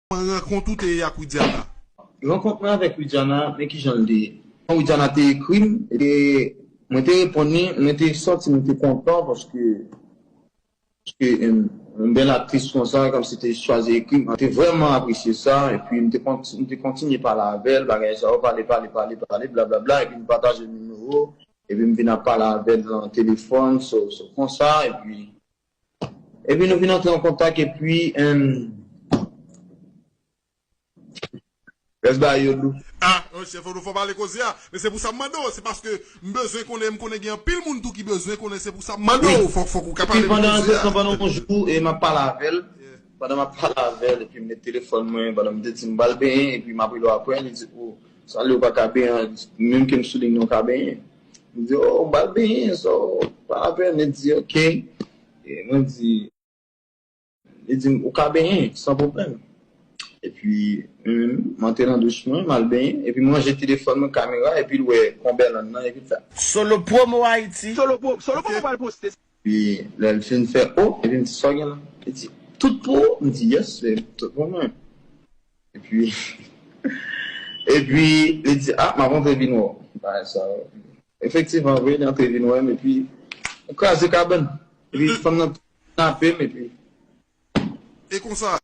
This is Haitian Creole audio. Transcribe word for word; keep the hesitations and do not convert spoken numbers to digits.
Kòman rankont ou te ye ak Widiana? Rankont mwen avèk Widiana, men ki jan l te ye. Widiana te ekri m, e mwen te reponn li, mwen te santi mwen te kontan paske, paske yon bèl aktris konsa, kòmsi te chwazi ekri m, mwen te vrèman apresye sa, epi m te, mwen te kontinye pale avè l, bagay sa yo, pale, pale, pale, pale, blablabla, epi m pataje nimewo, epi m vin ap pale avè l nan telefòn, so, so konsa, epi Epi nou vin antre an kontak epi rès bagay yo dou. Ah, monchè, fò nou fò pale koze a. Men se pou sa m mande w, se paske m bezwen konnen, m konnen gen anpil moun tou ki bezwen konnen, se pou sa m mande w. Fòk, fòk ou ka pale de koze a. Pandan yon jou, e m ap pale avè l. Pandan m ap pale avè l, epi m met telefòn mwen, pandan m te di m pral benyen, epi m ap rele w apre, li di, o, sa li ou pa ka benyen, menm ke m sou liy nan ou ka benyen. M di, o, m pral benyen, so, pa la pèn, li di, ok. E mwen di, li di m, ou ka benyen, san pwoblèm. Epi, mwen menm, m antre nan douch mwen, m al benyen, epi m ranje telefòn mwen, kamera, epi l wè konbèlann nan, epi l fè. Solo Promo Haiti. Solo Pro, Solo Promo pral poste. Epi, lè l fin fè, o, epi m di, sa w gen la? Li di, tout pou ou? M di, yes, se tout pou mwen. Epi, epi, li di, a, m ap antre vin wè w. Bagay sa yo. Efektivman vre, li antre vin wè m, epi, m kraze kabann. Epi, fanm nan nape m, epi. E konsa,